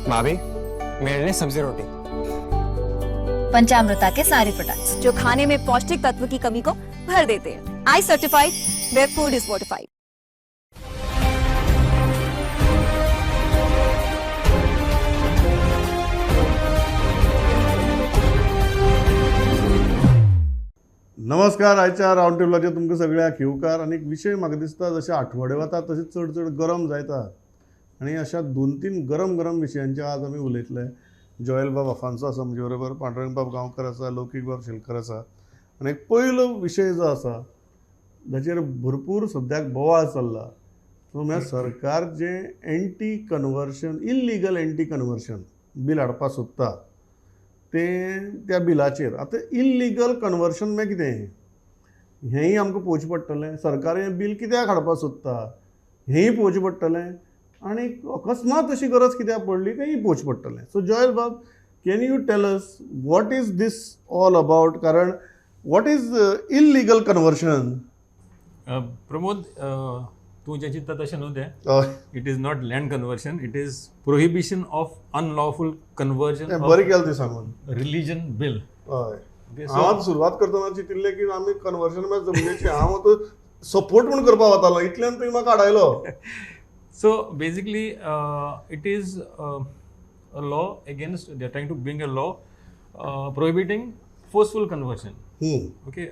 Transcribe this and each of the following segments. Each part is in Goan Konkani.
भाभी, मेरे लिए सब्जी रोटी। पंचामृता के सारे प्रोडक्ट्स जो खाने में पौष्टिक तत्व की कमी को भर देते हैं। I certified, where food is fortified. नमस्कार, आयच्या रावंड टेबलाचेर तुमकां सगळ्यांक येवकार. आनी एक विशय म्हाका दिसता जशे आठवडे वता तशें चड चड गरम जायता आनी अशा दोन तीन गरम गरम विशयांचेर आज आमी उलयतले. जोएल बाब अफान्सो आसा म्हजे बरोबर, पांडुरंग बाब गांवकर आसा, लौकीक बाब शेलकर आसा. आनी एक पयलो विशय जो आसा जाचेर भरपूर सद्याक बोवाळ चल्ला तो म्हळ्यार सरकार जें anti conversion, illegal anti conversion bill हाडपाक सोदता तें त्या बिलाचेर. आतां इल्लिगल कन्वर्शन म्हळ्यार कितें हेंय आमकां पळोवचें पडटलें. सरकार हें बील कित्याक हाडपाक सोदता हेंय पळोवचें पडटलें आनी अकस्मात अशी गरज कित्याक पडली तेंय पळोवचें पडटलें. सो जोएल बाब, can you tell us what is this all about? कारण what is illegal conversion? Pramod, तूं जें चिंत्ता तशें न्हू तें. It is not land conversion, it is prohibition of unlawful conversion. बरें केलें तें सांगून. Religion bill. हय, हांव आतां सुरवात करतना चिंतिल्लें की आमी कन्वर्जन म्हळ्यार जमनीची, हांव आतां सपोर्ट म्हूण करपाक वतालो, इतल्यान तुवें म्हाका आडायलो. So basically it is a law against, they are trying to bring a law prohibiting forceful conversion. Okay,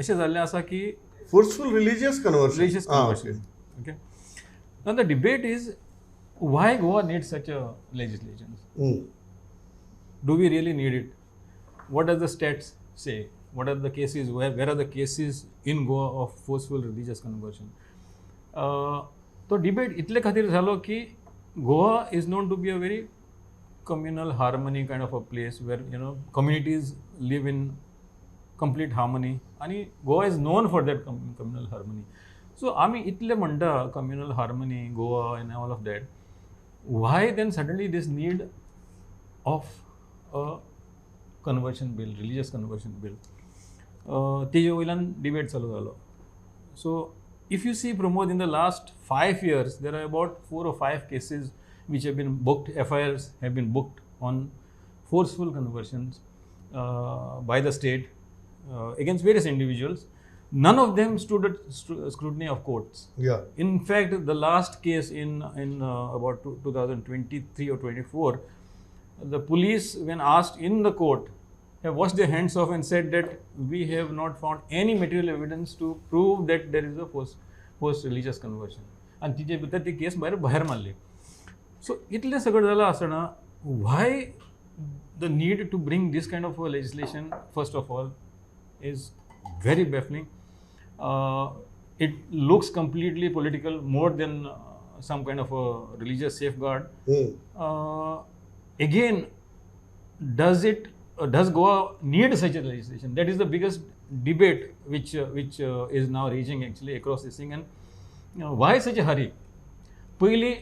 अशें जाल्लें आसा की forceful religious conversion. Religious conversion. Okay. Now the debate is why Goa needs such a legislation. Do we really need it? What does the stats say? What are the cases? Where are the cases in Goa of forceful religious conversion? तो debate इतले खातीर जालो की Goa is known to be a very communal harmony kind of a place where, you know, communities live in complete harmony आनी Goa is known for that communal harmony. So आमी इतले म्हणटा communal harmony Goa and all of that, why then suddenly this need of a conversion bill, religious conversion bill? तेजे वयल्यान डिबेट चालू जालो. So if you see, Pramod, in the last 5 years there are about 4 or 5 cases which have been booked, FIRs have been booked on forceful conversions by the state against various individuals. None of them stood at scrutiny of courts. Yeah. In fact, the last case in about 2023 or 24, the police, when asked in the court, have washed their hands off and said that we have not found any material evidence to prove that there is a forced religious conversion. And तिचे भितर ती केस भायर मारली. So इतलें सगळें जालां आसतना why the need to bring this kind of a legislation, first of all, is very baffling. It looks completely political more than some kind of a religious safeguard. Again, does Goa need such a legislation? That is the biggest debate which is now raging actually across this thing. And you know, why such a hurry? Pahili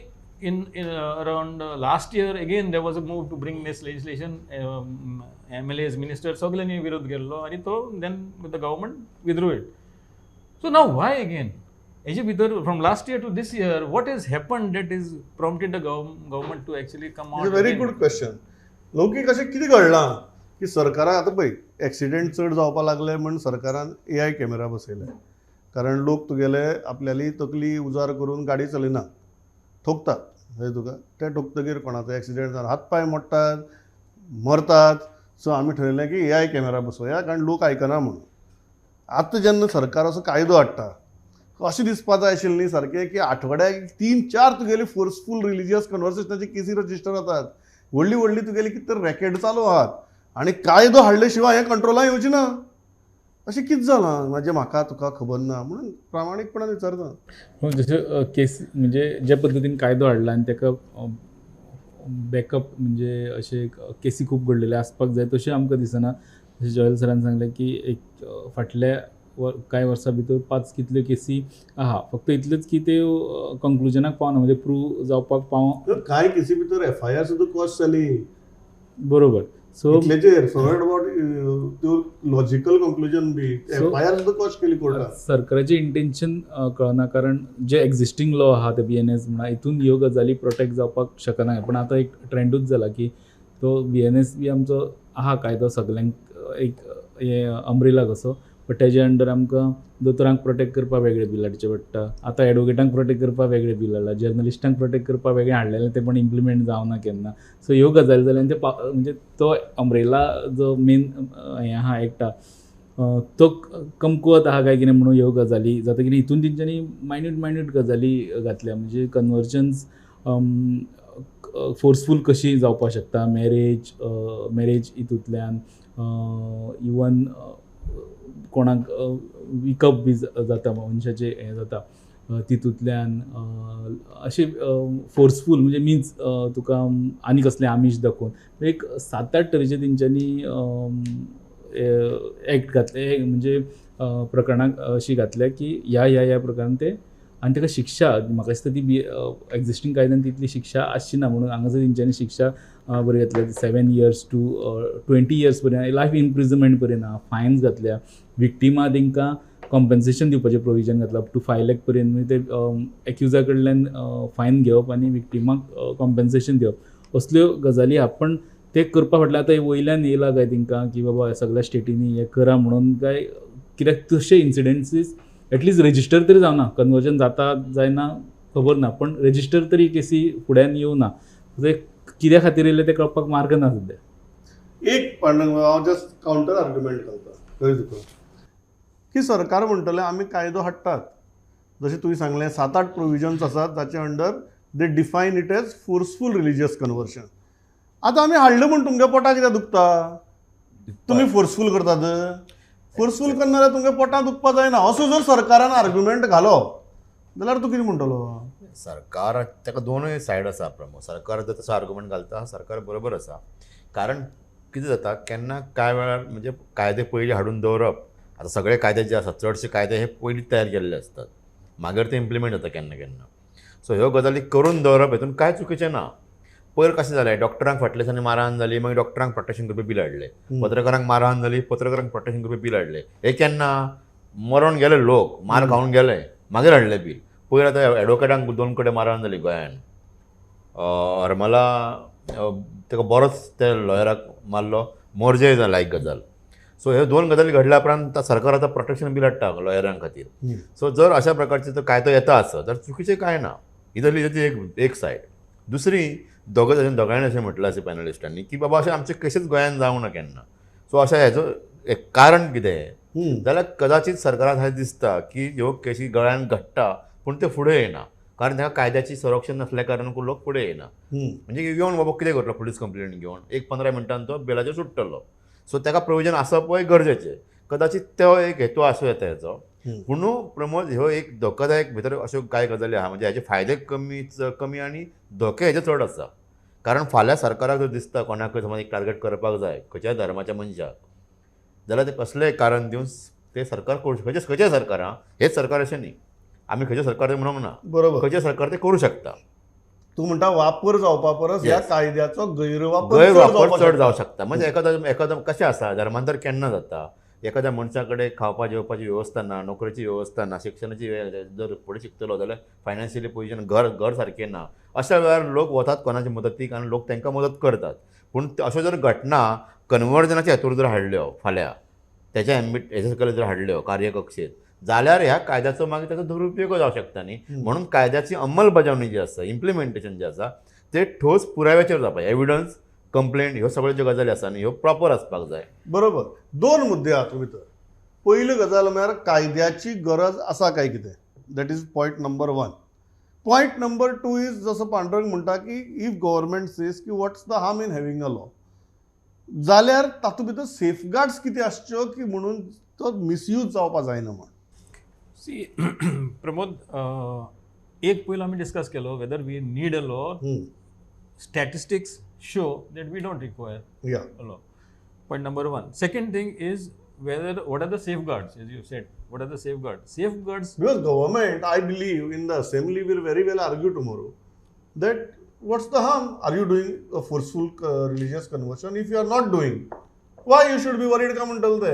in around last year again there was a move to bring this legislation. MLAs, ministers सगळ्यांनी विरोध केल्लो आनी तो then the government withdrew it. So now why again? हेजे भितर from last year to this year, what has happened that is prompted the government to actually come out? It's a very good question. लौकीक अशें कितें घडलां की सरकाराक आतां पळय एक्सिडेंट चड जावपाक लागले म्हण सरकारान AI camera बसयले, कारण लोक तुगेले आपल्याली तकली उजार करून गाडी चलयना, ठोकतात. थंय तुका ते ठोकतगीर कोणाचो एक्सिडेंट जावन हात पांय मोडटात, मरतात. सो आमी ठरयलें की AI camera बसोवया कारण लोक आयकना म्हणून. आतां जेन्ना सरकार असो कायदो हाडटा अशें दिसपा जाय आशिल्लें न्ही सारकें की आठवड्याक 3-4 तुगेली फोर्सफूल रिलिजियस कन्वर्सेशनाची केसी रजिस्टर जातात, व्हडली व्हडली तुगेली कितें तर रॅकेट चालू आहात आनी कायदो हाडले शिवाय हें कंट्रोलान येवचें ना. अशें कितें जालां म्हणजे म्हाका तुका खबर ना म्हणून प्रामाणीकपणान विचारता. जशें केस म्हणजे ज्या पद्दतीन कायदो हाडला आनी ताका बॅकअप म्हणजे अशे केसी खूब घडलेले आसपाक जाय तशें आमकां दिसना. जशें जोएल सरान सांगलें की एक फाटल्या कांय वर्सां भितर 5 कितल्यो केसी आहा, फक्त इतलेच की त्यो कंक्लुजनाक पावना, म्हणजे प्रूव जावपाक पाव. कांय केसी भितर FIR सुद्दां कॉस्ट जाली. बरोबर. सो त्यो लॉजिकल कंक्लुजन बी एफआयआर सुद्दां कॉश केली कोर्टान. सरकाराचें इंटेन्शन कळना, कारण जे एक्झिस्टींग लॉ आहा ते BNS म्हणा हितून ह्यो गजाली प्रोटेक्ट जावपाक शकना. पूण आतां एक ट्रेंडूच जाला की तो BNS बी आमचो आहा कायदो सगल्यांक एक हे अम्ब्रेला कसो, बट तेजे अंडर आमकां दोतोरांक प्रोटेक्ट करपाक वेगळें बील हाडचें पडटा, आतां एडवोकेटांक प्रोटेक्ट करपाक वेगळें बील हाडलां, जर्नलिस्टांक प्रोटेक्ट करपाक वेगळें हाडलेलें, तें पण इम्प्लिमेंट जावना केन्ना. सो ह्यो गजाली जाल्यार ते म्हणजे तो अम्ब्रेला जो मेन हें आहा एक्टा तो कमकुवत आहा काय कितें म्हणून ह्यो गजाली जाता. कितें हितून तेंच्यांनी मायन्यूट मायन्यूट गजाली घातल्या, म्हणजे कन्वर्जन्स फोर्सफूल कशी जावपाक शकता, मॅरेज मॅरेज हितूंतल्यान इवन कोणाक विकप बी जाता मनशाचें हें जाता तितूंतल्यान, अशें फोर्सफूल म्हणजे मिन्स तुका आनी कसलें आमीश दाखोवन एक 7-8 तरेचे तेंच्यांनी एक्ट घातले, म्हणजे प्रकरणाक अशी घातल्या की ह्या ह्या ह्या प्रकारान ते, आनी ताका शिक्षा म्हाका दिसता ती बी एक्झिस्टींग कायद्यान तितली शिक्षा आसची ना म्हणून हांगासर तेंच्यांनी शिक्षा बरी घातल्या 7 years to 20 years पर्यंत, लायफ इम्प्रिजनमेंट पर्यंत आहा, फायन्स घातल्या, विक्टिमा तेंकां कॉम्पन्सेशन दिवपाचें प्रोविजन घातलां अप टू 5 लाख पर्यंत, म्हणजे ते एक्युजा कडल्यान फायन घेवप आनी विक्टिमाक कॉम्पन्सेशन दिवप, असल्यो गजाली आहा. पण ते करपा फाटल्यान आतां वयल्यान येयला काय तेंकां की बाबा सगळ्या स्टेटींनी हें करा म्हणून, काय कित्याक तशे इन्सिडंसीस एटलिस्ट रेजिस्टर तरी जावना, कन्वर्जन जाता जायना खबर ना, पण रेजिस्टर तरी केसी फुड्यान येवना, ते कित्या खातीर येयले ते कळपाक मार्ग ना सद्या. एक पण हांव जस्ट कावंटर आर्ग्युमेंट घालता कळ्ळें तुका, की सरकार म्हणटलें आमी कायदो हाडटात, जशें तुवें सांगलें 7-8 प्रोविजन्स आसात जाचे under they define it as forceful religious conversion. आतां आमी हाडलें म्हूण तुमगे पोटा कित्याक दुखता, तुमी फोर्सफूल करतात, फोर्सफूल करना जाल्यार तुमगे पोटां दुखपा जायना, असो जर सरकारान आर्ग्युमेंट घालो जाल्यार तूं कितें म्हणटलो? सरकार ताका दोनूय सायड आसा प्रमोद. सरकार जर तसो आर्ग्युमेंट घालता सरकार बरोबर आसा, कारण कितें जाता केन्ना कांय वेळार म्हणजे कायदे पयलीं हाडून दवरप, आतां सगळे कायदे जे आसात चडशे कायदे हे पयलीं तयार केल्ले आसतात, मागीर ते इम्प्लिमेंट जाता केन्ना केन्ना. सो ह्यो गजाली करून दवरप हितून कांय चुकीचें ना. पयर कशें जालें, डॉक्टरांक फाटल्या दिसांनी मारहाण जाली, मागीर डॉक्टरांक प्रोटेक्शन करपी बील हाडलें, पत्रकारांक मारहाण जाली, पत्रकारांक प्रोटेक्शन करपी बील हाडलें. हे केन्ना मरोन गेले लोक, मार खावन गेले, मागीर हाडलें बील. पयर आतां एडवोकेटांक 2 कडेन मारहाण जाली गोंयान, हरमला ताका बरोच त्या लॉयराक मारलो, मोरजे जाला एक गजाल. सो ह्यो 2 गजाली घडल्या उपरांत सरकार आतां प्रोटेक्शन बील हाडटा लॉयरां खातीर. सो जर अशा प्रकारचे जर कायदो येता आसत तर चुकीचें कांय ना, ही जाली ताची एक सायड. दुसरी दोगांयनी अशें म्हटलां अशें पॅनलिस्टांनी की बाबा अशें आमचे केसीस गोंयान जावंक ना केन्ना. सो अशें हेजो एक कारण कितें जाल्यार कदाचीत सरकाराक अशें दिसता की ह्यो केसी गोंयान घडटा पूण त्यो फुडें येना, कारण तांकां कायद्याची संरक्षण नासल्या कारणान लोक फुडें येना. म्हणजे येवन बाबा कितें करतलो, पुलीस कंप्लेन घेवन एक 15 मिनटान तो बेलाचेर सुट्टलो. सो ताका प्रोविजन आसपय गरजेचें, कदाचीत तो एक हेतू आसूं येता हेचो. पूण प्रमोद ह्यो एक धोकादायक भितर अश्यो कांय गजाली आहा, म्हणजे हेचे फायदे कमी कमी आनी धोके हेचे चड आसा. कारण फाल्यां सरकाराक जर दिसता कोणाकय समज एक टार्गेट करपाक जाय खंयच्याय धर्माच्या मनशाक, जाल्यार ते कसलेंय कारण दिवन ते सरकार करूं शकता. खंयच्याय सरकार, आं हेच सरकार अशें न्ही, आमी खंयचें सरकार म्हणूंक ना, बरोबर, खंयचें सरकार ते करूं शकता. तूं म्हणटा वापर जावपा परस ह्या कायद्याचो गैरवापर चड जावं शकता. म्हणजे एखादो कशें आसा, धर्मांतर केन्ना जाता, एखाद्या मनशा कडेन खावपा जेवपाची वेवस्था ना, नोकरेची वेवस्था ना, शिक्षणाची जर फुडें शिकतलो जाल्यार फायनान्शियली पोजिशन घर सारकें ना, अशा वेळार लोक वतात कोणाच्या मदतीक आनी लोक तांकां मदत करतात. पूण अश्यो जर घटना कन्वर्जनाच्या हेतूर जर हाडल्यो फाल्यां तेच्या एम्बिट हेच्या सकयल जर हाडल्यो कार्यकक्षेत जाल्यार ह्या कायद्याचो मागीर ताचो दुरुपयोग जावंक शकता न्ही. म्हणून कायद्याची अंमलबजावणी जी आसा, इम्प्लिमेंटेशन जें आसा ते ठोस पुराव्याचेर जावपाक, एविडन्स, कंप्लेंट ह्यो सगळ्यो ज्यो गजाली आसा न्ही ह्यो प्रॉपर आसपाक जाय. बरोबर. 2 मुद्दे हातूंत भितर. पयली गजाल म्हळ्यार कायद्याची गरज आसा काय कितें, that is point number 1. Point number 2 is जसो पांडुरंग म्हणटा की if government says की what's the harm in having a law, जाल्यार तातूंत भितर सेफगार्ड्स कितें आसच्यो की म्हणून तो मिसयूज जावपा जायना म्हण. सी प्रमोद, एक पयलो आमी डिस्कस केलो whether we need a law. Statistics show that we don't require a law. Point number 1. Second thing is whether what are the safeguards, as you said, what are the safeguards? Safeguards, because government, I believe in the assembly will very well argue tomorrow that what's the harm? Are you doing a forceful religious conversion? If you are not doing, why you should be worried काय म्हणटले ते?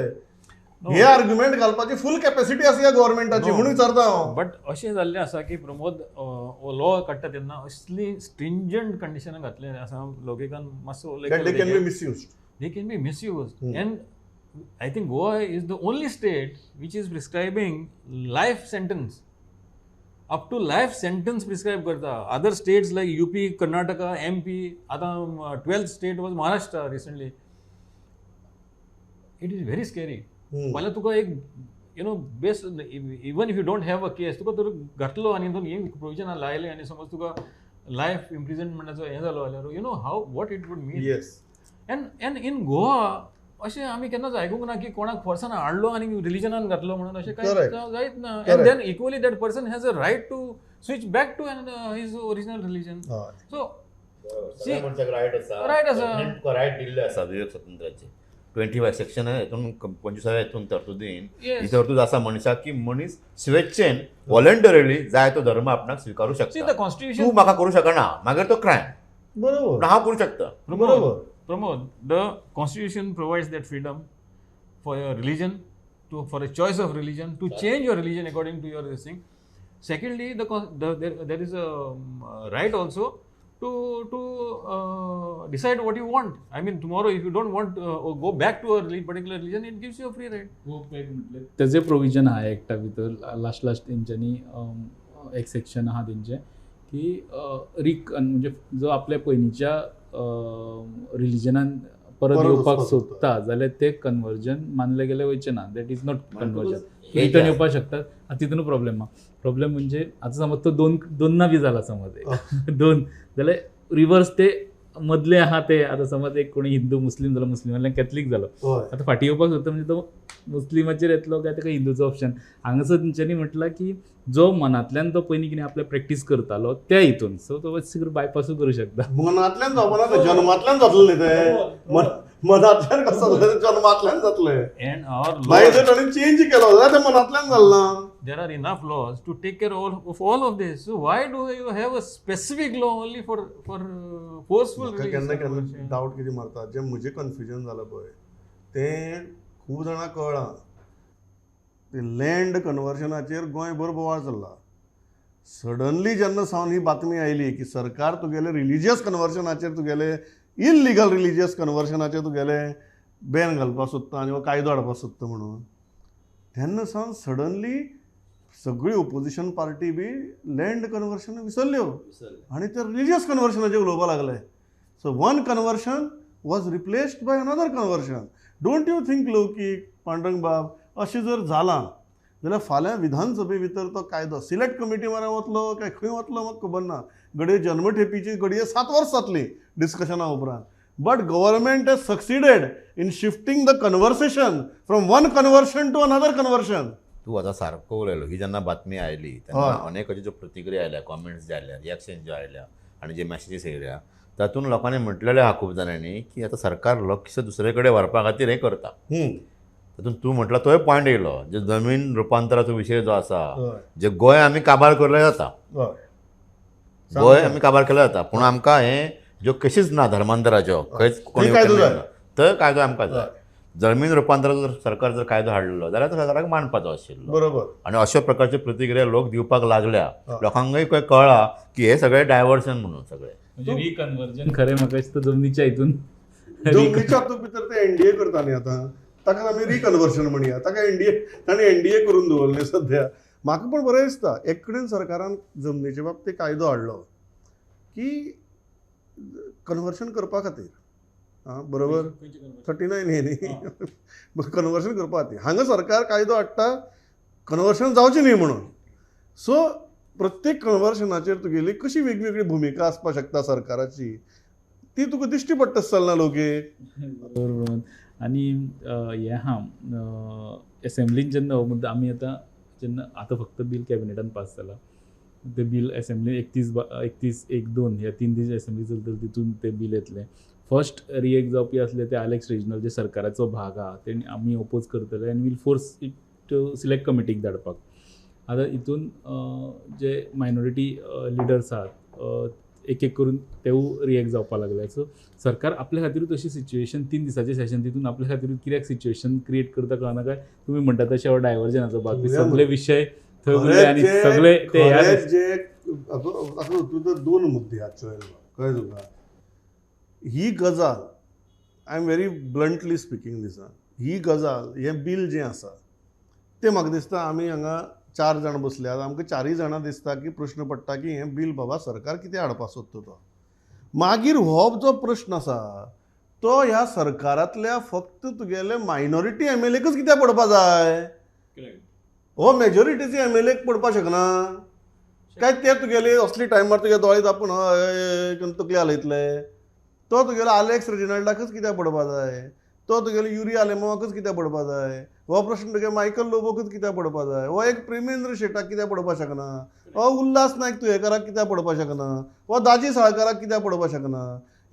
हे आर्ग्युमेंट घालपाची फूल कॅपॅसिटी आसा ह्या गव्हर्मेंटाची म्हणून विचारता हांव. बट अशें जाल्लें आसा की प्रमोद हो लॉ काडटा तेन्ना असली स्ट्रिंजंट कंडिशनां घातलें आसा लोकेकान मातसो They can be misused. They can be misused. And I think Goa is the only state which is prescribing life sentence. Up to life sentence prescribe karta. Other states like UP, Karnataka, MP, आता 12th state was Maharashtra recently. It is very scary. पहिला तुका एक you know based even if you don't have a case तुका तर घातलो आनी दोन हे प्रोविजन लायले आनी समज तुका लायफ इम्प्रिजनमेंटाचो हें जालो जाल्यार you know how what it would mean. Yes. And in Goa अशें आमी केन्नाच आयकूंक ना की कोणाक फोर्सान हाडलो आनी रिलिजनान घातलो म्हणून अशें कांय जायत ना. And then equally that person has a right to switch back to his original religion. So right आसा, रायट आसा, रायट दिल्ले आसा विवेक स्वातंत्र्याचे 25 सेक्शन हेतून 25 हेतून तरतुदीन ही तरतूद आसा मनशाक की मनीस स्वेच्छेन वॉलंटरीली जाय तो धर्म आपणाक स्विकारू शकता. तूं म्हाका करूं शकना मागीर तो क्रायम. बरोबर, हांव करूं शकता. बरोबर Pramod, the constitution provides that freedom for your religion, for a choice of religion, to change your religion according to your this thing. Secondly, there is a right also to decide what you want. I mean, tomorrow if you don't want or go back to a particular religion, it gives you a free right. Go back म्हटलें तेजे प्रोविजन आहा एक्टा भितर लास्ट लास्ट तेंच्यांनी एक सेक्शन आहा तेंचें की रिक म्हणजे जो आपल्या पयलींच्या रिलिजनान परत येवपाक सोदता जाल्यार ते कन्वर्जन मानलें गेलें वयचें ना. That is not conversion. Return येवपाक शकतात. आतां तितून प्रॉब्लेम आहा. प्रॉब्लेम म्हणजे आतां समज तो दोन बी जाला समज दोन जाल्यार रिवर्स ते मदले आहा ते आतां समज एक कोणी हिंदू मुस्लीम जालो, मुस्लिमांतल्यान कॅथलीक जालो, आतां फाटीं येवपाक सोदता म्हणजे तो मुस्लिमाचेर येतलो काय ताका हिंदूचो ऑप्शन. हांगासर तेंच्यांनी म्हटलां की जो मनांतल्यान तो पयलीं कितें आपलें प्रॅक्टीस करतालो त्या हितून सो तो बायपासूय करूं शकता. मनांतल्यान जावपाना तें, जन्मांतल्यान जातलें न्ही तें. मनांतल्यान कसो जातलें? जन्मांतल्यान जातलें. मागीर जर ताणें चेंज केलो जाल्यार तें मनांतल्यान जालें ना. There are enough laws to take care of all of this. So why do you have a specific law only for forceful religion? केन्ना केन्ना डावट कितें मारता जें म्हजें कन्फ्युजन जालां पळय तें खूब जाणां कळ्ळां. ते लँड कन्वर्जनाचेर गोंयभर बोवाळ चल्ला. सडनली जेन्ना सावन ही बातमी आयली की सरकार तुगेले रिलिजियस कन्वर्जनाचेर तुगेले इलिगल रिलिजियस कन्वर्जनाचेर तुगेले बॅन घालपाक सोदता आनी कायदो हाडपाक सोदता म्हणून, तेन्ना सावन सडनली सगळी ओपोजिशन पार्टी बी लँड कन्वर्जन विसरल्यो आनी ते रिलिजियस कन्वर्जनाचेर उलोवपाक लागले. So one conversion was replaced by another conversion. Don't you think Loukik Pandurang बाब अशें जर जालां जाल्यार फाल्यां विधानसभे भितर तो कायदो सिलेक्ट कमिटी मरे वतलो काय खंय वतलो म्हाका खबर ना. घडये जन्मठेपीची घडये 7 वर्सां जातलीं डिस्कशना उपरांत. But government has succeeded in shifting the conversation from one conversion to another conversion. तूं आतां सारको उलयलो. ही जेन्ना बातमी आयली तेन्ना अनेक ज्यो प्रतिक्रिया आयल्या, कॉमेंट्स जे आयल्या, रिएक्शन ज्यो आयल्या आनी जे मॅसेजीस येयल्या तातूंत लोकांनी म्हटलेलें आहा खूब जाणांनी की आतां सरकार लक्ष दुसरे कडेन व्हरपा खातीर हें करता. तातूंत तूं म्हटलां तोय पॉयंट येयलो जे जमीन रुपांतराचो विशय जो आसा, जे गोंय आमी काबार केल्लें जाता, गोंय आमी काबार केलें जाता, पूण आमकां हें ज्यो केसीस ना धर्मांतराच्यो खंयच कोणी तर कायदो आमकां जाय. जमीन रुपांतराचो सरकार जर कायदो हाडलो जाल्यार तो सरकाराक मानपाचो आशिल्लो. बरोबर. आनी अशा प्रकारच्यो प्रतिक्रिया लोक दिवपाक लागल्या. लोकांकय कळ्ळां की हे सगळे डायवर्सन म्हणून सगळे म्हणजे रिकन्वर्जन खरें म्हाका दिसता जमनीच्या हितून जमनीच्या हातूंत भितर ते एनडीए करता न्ही आतां, ताका आमी रिकन्वर्जन म्हणया. ताका एनडीए ताणें एनडीए करून दवरलें सद्या. म्हाका पण बरें दिसता एक कडेन सरकारान जमनीचे बाबतींत कायदो हाडलो की कन्वर्जन करपा खातीर, आं बरोबर 39 हे न्ही कन्वर्जन करपा खातीर हांगा सरकार कायदो हाडटा कन्वर्जन जावचें न्ही म्हणून. सो प्रत्येक कन्वर्जनाचेर तुगेली कशी वेगवेगळी भुमिका आसपाक शकता सरकाराची ती तुका दिश्टी पडटा चलना लोकेक. बरोबर. आनी हें आहा एसेंब्लीन जेन्ना हो मुद्दो आमी आतां जेन्ना आतां फक्त बील कॅबिनेटान पास जाला तें बील एसेंब्लीन 31, 1, 2 ह्या 3 दीस एसेंब्ली चलतली तितून तें बील येतलें. फर्स्ट रिएक्ट जावपी आसले ते आलेक्स रेजिनल जे सरकाराचो भाग आहा तेणी आमी ओपोज करतले आनी we'll force it to select कमिटीक धाडपाक. आतां हितून जे मायनॉरिटी लिडर्स आहात एक एक करून तेवूय रिएक्ट जावपाक लागले. सो सरकार आपल्या खातीरूच अशी सिच्युएशन 3 दिसाचें सेशन तितून आपल्या खातीरूच कित्याक सिच्युएशन क्रिएट करता कळना काय तुमी म्हणटा तशें हो डायवर्जनाचो भाग सगळे विशय थंय उरले आनी सगळे ते जे दोन मुद्दे आहात कळ्ळें तुका. ही गजाल I am very bluntly speaking दिसा ही गजाल हें बील जें आसा तें म्हाका दिसता आमी हांगा 4 जाण बसल्यात आमकां 4 जाणां दिसता की प्रश्न पडटा की हें बील बाबा सरकार कितें हाडपाक सोदता तो. मागीर हो जो प्रश्न आसा तो ह्या सरकारांतल्या फक्त तुगेले मायनॉरिटी एम एल एकच कित्याक पडपा जाय, हो मेजॉरिटीचे एम एल एक पडपाक शकना काय? ते तुगेले असली टायमार तुगे दोळे दापून हय तकली हालयतले. तो तुगेलो आलेक्स रेजिनाल्डाकच कित्याक पडपा जाय, तो तुगेलो युरी आलेमावाकच कित्याक पडपा जाय, हो प्रश्न तुगे मायकल लोबोकच कित्याक पडपा जाय, हो एक प्रेमेंद्र शेटाक कित्याक पडपाक शकना, हो उल्हास नायक तुयेकाराक कित्याक पडपाक शकना, हो दाजी साळकाराक कित्याक पडपाक शकना.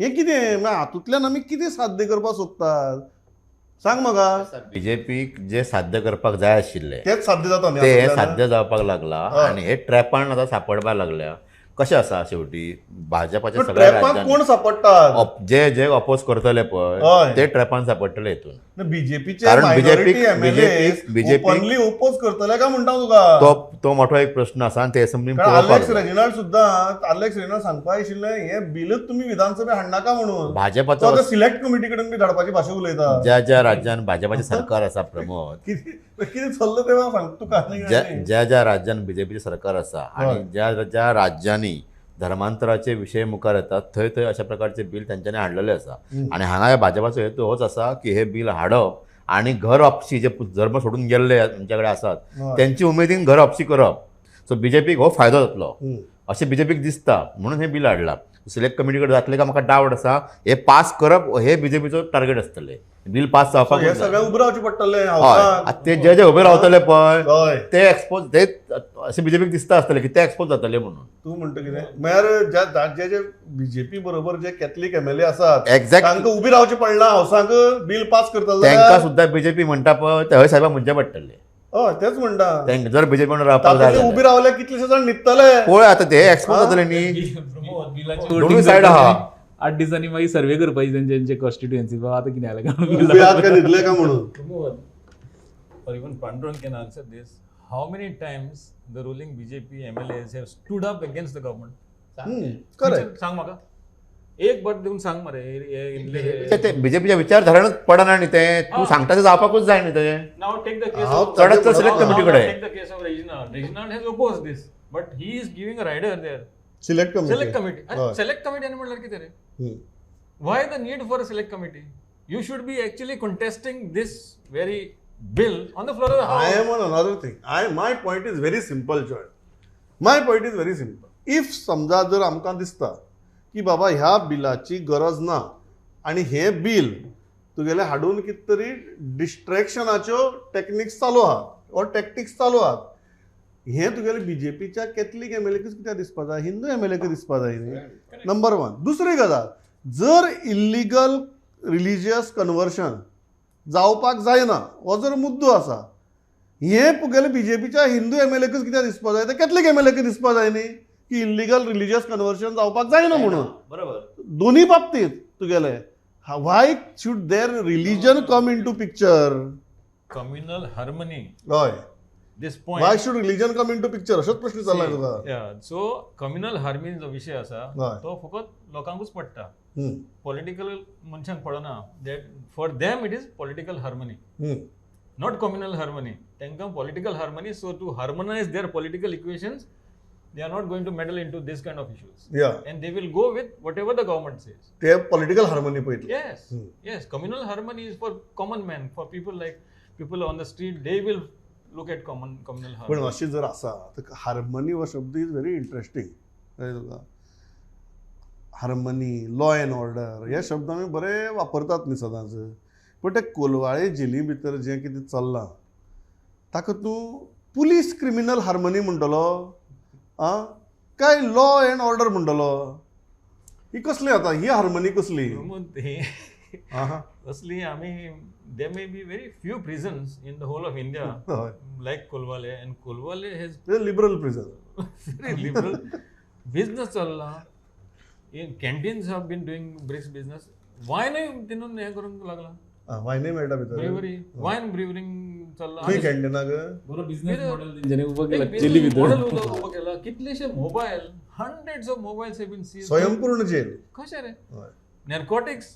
हें कितें मागीर हातूंतल्यान आमी कितें साध्य करपाक सोदतात सांग म्हाका. बीजेपीक जे साध्य करपाक जाय आशिल्लें तेच साध्य जाता, ते साध्य जावपाक लागला आनी हे ट्रॅपान आतां सापडपाक लागल्या. कशें आसा शेवटी भाजपाच्या सगळ्या राज्यांनी कोण सापडटात जे जे अपोज करतले पळय ते ट्रॅपान सापडटले हितून. बीजेपीचे कारण बीजेपी ओपोज करतले काय म्हणटा तुका तो मोठो एक प्रश्न आसा आनी ते असेंब्लीन आलेक्स रेजिनाल्ड सुद्दां आलेक्स रेजिनाल्ड सांगपा आशिल्लें हें बिलूच तुमी विधानसभेत हाडनाका म्हणून. भाजपाचो सिलेक्ट कमिटी कडेन बी धाडपाची भाशा उलयता. ज्या ज्या राज्यान भाजपाचें सरकार आसा प्रमोद कितें चल्लां तें सांग तुका. ज्या ज्या राज्यान बीजेपीचें सरकार आसा आनी ज्या ज्या राज्यांनी धर्मांतराचे विशय मुखार येतात थंय थंय अशा प्रकारचे बील तेंच्यांनी हाडलेले आसा. आनी हांगा भाजपाचो हेतू होच आसा की हे बील हाडप आनी घर वापसी जे धर्म सोडून गेल्ले आमच्या कडेन आसात तेंची उमेदीन घर वापसी करप. सो बीजेपीक हो फायदो जातलो अशें बीजेपीक दिसता म्हणून हें बील हाडलां. सिलेक्ट कमिटी कडेन जातलें काय म्हाका डावट आसा. हे पास करप हे बीजेपीचो टार्गेट आसतलें. बील पास जावपाक सगळें उबें रावचें पडटलें. हय ते जे जे उबे रावतले पळय ते एक्सपोज ते अशें बीजेपीक दिसता आसतलें की ते एक्सपोज जातले म्हणून. तूं म्हणटा कितें म्हळ्यार जे जे बीजेपी बरोबर जे कॅथलीक एम एल ए आसात एक्झॅक्ट तांकां उबी रावचें पडलां हावसाक बील पास करतले तांकां सुद्दां बीजेपी म्हणटा पळय ते हय साहेबा म्हणचें पडटलें. हय तेच म्हणटा तांकां जर बीजेपी रावपाक जाय उबी रावले कितलेशे जाण न्हिदतले पळय आतां ते एक्सपोज जातले न्ही. दोनूय सायड आहा. 8 दिसांनी मागीर सर्वे करपाची तेंचे कॉन्स्टिट्युएन्सी बाबा आतां कितें जालें काय म्हणून. Or even Pandurang can answer this. How many times the ruling BJP MLAs have stood up against the government? Correct. सांग म्हाका एक बट दिवन सांग मरे. ते बीजेपीच्या विचारधारणच पडना न्ही ते तूं सांगता ते जावपाकूच जाय न्ही ते. Now take the case of चडात चड सिलेक्ट कमिटी कडेन. Take the case of Reginald. Reginald has opposed this, but he is giving a rider there. Select committee. Select committee. Select committee आनी म्हणल्यार कितें रे? Why the need for a select committee? You should be actually contesting this very bill on the floor of the house. I am on another thing. My point is very simple, Joy. My point is very simple. If समजा जर आमकां दिसता की बाबा ह्या बिलाची गरज ना आनी हें बील तुगेलें हाडून कितें तरी डिस्ट्रेक्शनाच्यो टॅक्निक्स चालू आहात ऑर टॅक्टिक्स चालू आहात, हें तुगेलें बीजेपीच्या कॅथलीक एम एल एकच कित्याक दिसपा जाय, हिंदू एम एल एकच दिसपा जाय न्ही. नंबर 1. दुसरी गजाल, जर इल्लिगल रिलिजियस कन्वर्शन जावपाक जायना हो जर मुद्दो आसा, हें तुगेलें बीजेपीच्या हिंदू एम एल एकच कित्याक दिसपा जाय, ते कॅथलीक एम एल एकच दिसपा जाय न्ही की इल्लिगल रिलिजियस कन्वर्शन जावपाक जायना म्हणून. बरोबर. दोन्ही बाबतींत तुगेलें why should their religion come into picture? Communal harmony. हय. This point. Why should religion come into picture? अशोच प्रश्न चल्ला तुका. सो कम्युनल हार्मनी जो विशय आसा तो फकत लोकांकूच पडटा, पॉलिटिकल मनशांक पडना. That for them it is political harmony, not communal harmony. तांकां political harmony. So to harmonise their political equations they are not going to meddle into this kind of issues. Yeah. And they will go with whatever the government says. They have political harmony पळयतले. Yes. Yes. Communal harmony is for common man, for people like people on the street. They will look at communal harmony. पण अशी जर आसा तर हार्मनी हो शब्द is very interesting. Harmony, law and order हे शब्द आमी बरे वापरतात न्ही सदांच. पण ते कोलवाळे जेली भितर जें कितें चल्लां ताका तूं पुलीस क्रिमिनल हार्मनी म्हणटलो आं काय लॉ एंड ऑर्डर म्हणटलो? ही कसली आतां ही हार्मनी कसली? असली आमी there may be very few prisons in the whole of India like Colvale, and Colvale has liberal prison, very liberal business चल्ला. In canteens have been doing brisk business. वायनूय तितून हें करूंक लागला. वायनूय मेळटा भितर, ब्रिवरी, वायन ब्रिवरींग चल्ला खंय कॅन्टीनाक. बरो बिझनेस मॉडेल तेंच्यांनी उबो केला, जेली भितर मॉडेल उबो केला. कितलेशे mobile, hundreds of mobiles have been seized. स्वयंपूर्ण जेल कशें रे. Narcotics,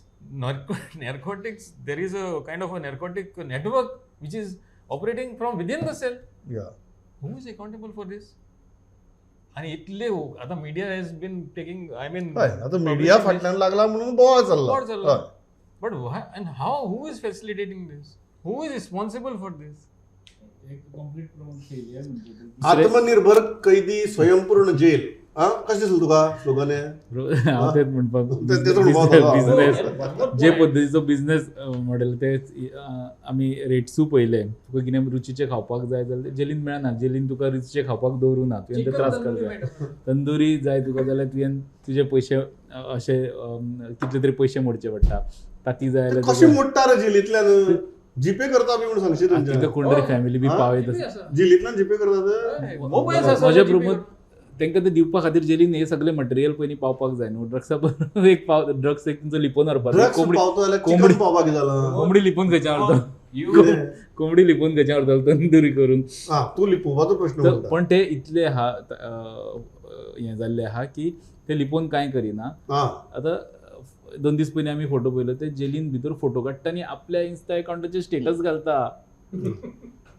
narcotics, there is a kind of a narcotic network which is operating from within the cell. Yeah. Who is accountable for this? आणि इतले आता media has been taking, I mean आता मीडिया फाटल्यान लागला म्हणून बोवाळ चल्ला. But why and how, who is facilitating this, who is responsible for this? आत्मनिर्भर कैदी स्वयंपूर्ण जेल. कशें दिसलें तुका स्लोगन? हांव तेच म्हणपाक, बिझनेस जे पद्दतीचो बिझनेस मॉडेल ते आमी रेट्सूय पळयले. तुका कितें रुचीचें खावपाक जाय जाल्यार जेलीन मेळना, जेलीन तुका रुचीचें खावपाक दवरूं ना, तुवें ते त्रास करचे. तंदुरी जाय तुका जाल्यार तुवें तुजे पयशे अशे कितले तरी पयशे मोडचे पडटा. ताती जाय जाल्यार कशें मोडटा रे जेलींतल्यान? जीपे करता बी म्हूण सांगशी तुमच्या कोण तरी फॅमिली बी पावयत जेलींतल्यान जीपे करतात. म्हज्या प्रमोद तांकां ते दिवपा खातीर जेलीन हे सगळे मटेरियल पयलीं पावपाक जाय न्हू. ड्रग्सा बरोबर एक पाव ड्रग्स एक तुमचो लिपोवन व्हरपाक, कोंबडी पावपाक कोंबडी लिपोवन खंयच्यान व्हरता, कोंबडी लिपोवन खंयच्यान व्हरतलो तंदुरी करून. तूं लिपोवपाचो प्रश्न, पण ते इतले आहा हें जाल्लें आहा की ते लिपोवन कांय करिना. आतां 2 दीस पयलीं आमी फोटो पळयलो, ते जेलीन भितर फोटो काडटा आनी आपल्या इन्स्टा अकाउंटाचेर स्टेटस घालता.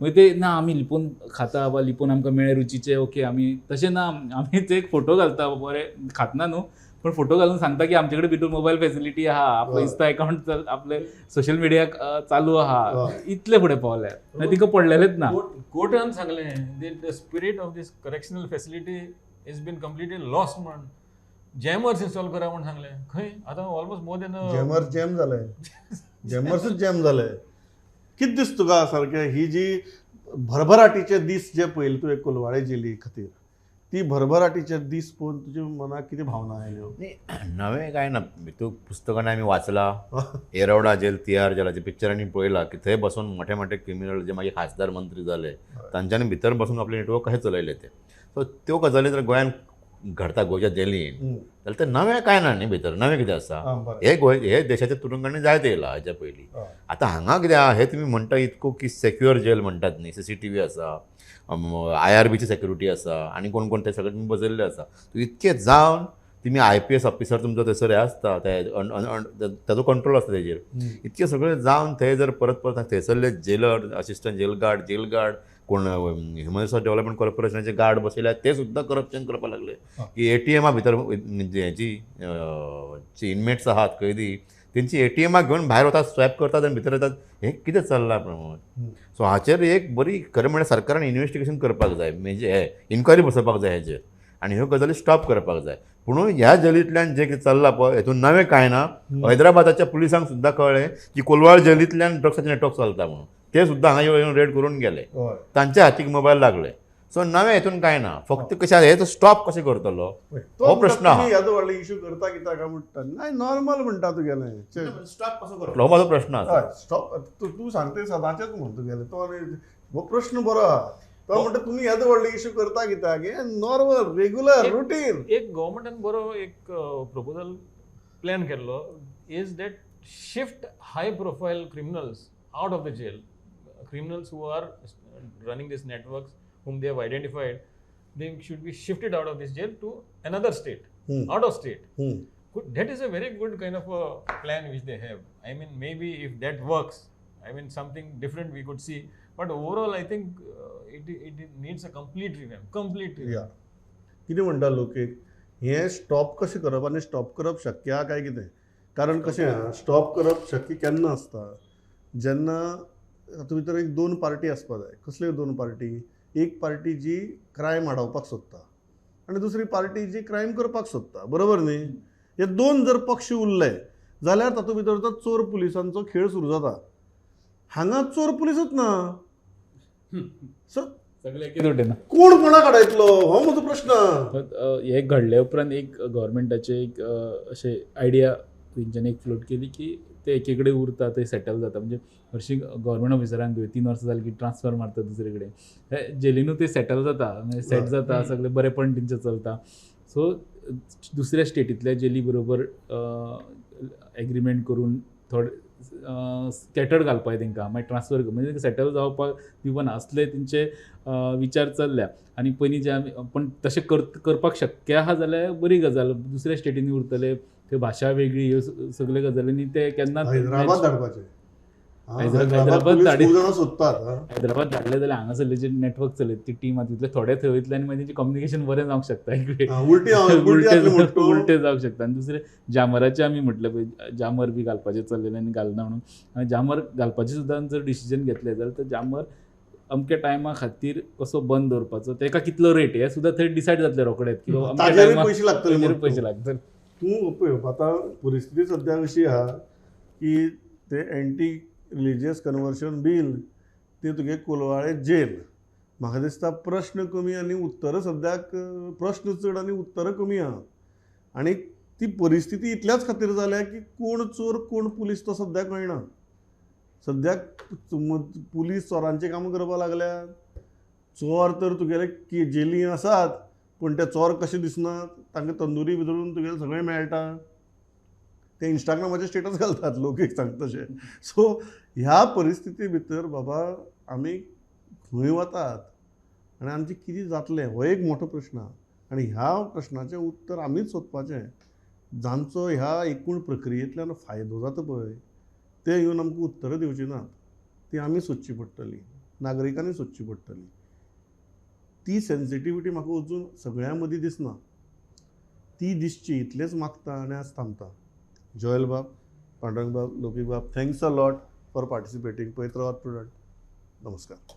मागीर ते ना आमी लिपोवन खाता वा लिपोवन आमकां मेळ्ळे रुचीचे, ओके आमी तशें ना, आमी ते एक फोटो घालता बरें खातना न्हू, पण फोटो घालून सांगता की आमचे कडेन भितर मोबायल फेसिलिटी आहा, आपलो इन्स्टा अकाउंट आपले सोशल मिडिया चालू आहा. इतले फुडें पावले, तिका पडलेलेच ना. कोर्टान सांगलें the spirit of this correctional facility is been completely lost म्हण. जॅमर्स इन्स्टॉल करा म्हण सांगलें. खंय आतां almost more than jammer jam जाले, जॅमर्सूच जॅम जाले. कितें दिसता तुका सारकें ही जी भरभराटीचे दीस जे पळयले तुवें कोलवाळे जेली खातीर, ती भरभराटीचे दीस पळोवन तुज्या मनाक कितें भावना आयल्यो? नवें कांय ना, भितर पुस्तकांनी आमी वाचलां, येरवडा जेल, तिहार जेलाचे पिक्चरांनी पळयलां की थंय बसून मोठे मोठे क्रिमिनल जे मागीर खासदार मंत्री जाले तांच्यांनी भितर बसून आपलें नेटवर्क कशें चलयलें तें. सो त्यो गजाली जर गोंयांत घडता गोंयच्या जेलीन जाल्यार तें नवें कांय ना न्ही, भितर नवें कितें आसा? हे गोंय हे देशाच्या तुरुंगांनी जायते येयला हाच्या पयलीं. आतां हांगा कितें आहा हें तुमी म्हणटा इतको की सेक्युअर जेल म्हणटात न्ही, CCTV आसा, IRBची सेक्युरिटी आसा आनी कोण कोण ते सगळे तुमी बसयल्ले आसा. इतके जावन तुमी IPS officer तुमचो थंयसर हें आसता, ताजो कंट्रोल आसता तेजेर. इतके सगळे जावन थंय जर परत परत थंयसरले jailer, assistant jail guard, jail guard, कोण ह्युमन रिसोर्स डेव्हलपमेंट कॉर्पोरेशनाचे गार्ड बसयल्या ते सुद्दां करप्शन करपाक लागले की ATM भितर हेजी जी इनमेट्स आहात कैदी तेंची ATM घेवन भायर वतात, स्वॅप करतात आनी भितर येतात. हें कितें चल्लां प्रमोद? सो हाचेर एक बरी खरें म्हणल्यार सरकारान इन्वेस्टिगेशन करपाक जाय, म्हणजे हे इन्क्वायरी बसोवपाक जाय हेजेर आनी ह्यो गजाली स्टॉप करपाक जाय. पूण ह्या जेलींतल्यान जें कितें चल्लां पळय हेतून नवें कांय ना. हैदराबादाच्या पुलिसांक सुद्दां कळ्ळें की कोलवाळ जेलींतल्यान ड्रग्साचें नेटवर्क चलता म्हणून, ते सुद्दां हांगा येवन रेड करून गेले, तांच्या हातीक मोबायल लागले. सो नवें हेतून कांय ना, फक्त कशें हें स्टॉप कशें करतलो हो प्रश्न आहा. येदो व्हडलो इशू करता कित्याक काय म्हणटा? नाही नॉर्मल म्हणटा तुगेलें, स्टॉप कसो करतलो हो म्हाजो प्रश्न आसा. स्टॉप तूं सांगता सदांचेच म्हण तुगेलें, तो आनी हो प्रश्न बरो आहा. तो म्हणटा तुमी येदो व्हडलो इशू करता कित्याक, हें नॉर्मल रेगुलर रुटीन. एक गव्हर्मेंटान बरो एक प्रपोजल प्लॅन केल्लो is that shift high profile criminals out of the jail. Criminals who are running these networks, whom they have identified, they should be shifted out of this jail to another state, out of state. Good. That is a very good kind of a plan which they have. I mean, maybe if that works, I mean, something different we could see. But overall, I think it needs a complete revamp. Complete revamp. Yeah. कितें म्हणटा लोक हें स्टॉप कशें करप आनी स्टॉप करप शक्य आहा काय कितें? कारण कशें स्टॉप करप शक्य केन्ना आसता, जेन्ना तातूंत भितर एक दोन पार्टी आसपाक जाय. कसल्यो दोन पार्टी? एक पार्टी जी क्रायम आडावपाक सोदता आनी दुसरी पार्टी जी क्रायम करपाक सोदता, बरोबर न्ही? हे दोन जर पक्ष उरले जाल्यार तातूंत भितर तो चोर पुलिसांचो खेळ सुरू जाता. हांगा चोर पुलिसूच ना, कोण कोणाक आडायतलो हो म्हजो प्रश्न. हे घडले उपरांत एक गव्हर्मेंटाचे एक अशें आयडिया तेंच्यांनी एक फ्लोट केली की ते एके कडेन उरता, ते सेटल जाता. म्हणजे हरशीं गव्हर्मेंट ऑफिसरांक 3 वर्सां जालीं की ट्रान्सफर मारता दुसरे कडेन, जेलिनूय ते सेटल जाता, सेट जाता, सगळें बरेंपण तेंचें चलता. सो दुसऱ्या स्टेटींतल्या जेली बरोबर एग्रीमेंट करून थोडे स्कॅटर्ड घालपाक तांकां, मागीर ट्रान्सफर म्हणजे सेटल जावपाक दिवपा असले तेंचे विचार चल्ल्या. आनी पयलीं जे आमी पण तशें करपाक शक्य आहा जाल्यार बरी गजाल, दुसऱ्या स्टेटींनी उरतले, थंय भाशा वेगळी, ह्यो सगल्यो गजालींनी ते केन्ना हैदराबाद धाडपाचें, हैदराबाद हैदराबाद धाडले जाल्यार हांगासरले जे नेटवर्क चलयत ती टीम आसा तितले थोडे थंय वयतले आनी मागीर तेंचें कम्युनिकेशन बरें जावंक शकता, उलटे जावंक शकता. आनी दुसरें जामराचें आमी म्हटलें पळय, जामर बी घालपाचें चल्लेलें आनी घालना म्हणून, आनी जामर घालपाचें सुद्दां जर डिसिजन घेतलें जाल्यार तो जामर अमक्या टायमा खातीर कसो बंद दवरपाचो, तेका कितलो रेट हें सुद्दां थंय डिसायड जातलें रोखडेंच की ताजेरूय पयशे लागतले, पयशे लागतले. तूं पळय आतां परिस्थिती सद्या अशी आहा की ते एंटी रिलिजियस कन्वर्शन बील ते तुगे कोलवाळे जेल, म्हाका दिसता प्रश्न कमी आनी उत्तरां सद्याक, प्रश्न चड आनी उत्तरां कमी आहा. आनी ती परिस्थिती इतल्याच खातीर जाल्या की कोण चोर कोण पुलीस तो सद्याक कळना. सद्याक पुलीस चोरांचें कामां करपाक लागल्यात, चोर तर तुगेले जेली आसात पूण ते चोर कशे दिसनात, तांकां तंदुरी भितरून तुगेलें सगळें मेळटा, ते इंस्टाग्रामाचेर स्टेटस घालतात लोक एक सांगता तशें. सो ह्या परिस्थिती भितर बाबा आमी खंय वतात आनी आमचें कितें जातलें हो एक मोठो प्रश्न आहा. आनी ह्या प्रश्नाचें उत्तर आमीच सोदपाचें. जांचो ह्या एकूण प्रक्रियेंतल्यान फायदो जाता पळय ते येवन आमकां उत्तरां दिवची नात, ती आमी सोदची पडटली, नागरिकांनी सोदची पडटली. ती सेन्सिटिविटी म्हाका अजून सगळ्यां मदीं दिसना, ती दिसची इतलेंच मागता आनी आज थांबता. जोएल बाब, पांडुरंग बाब, लोकीक बाब, thanks a lot for participating. पळयत रावात प्रुडंट. नमस्कार.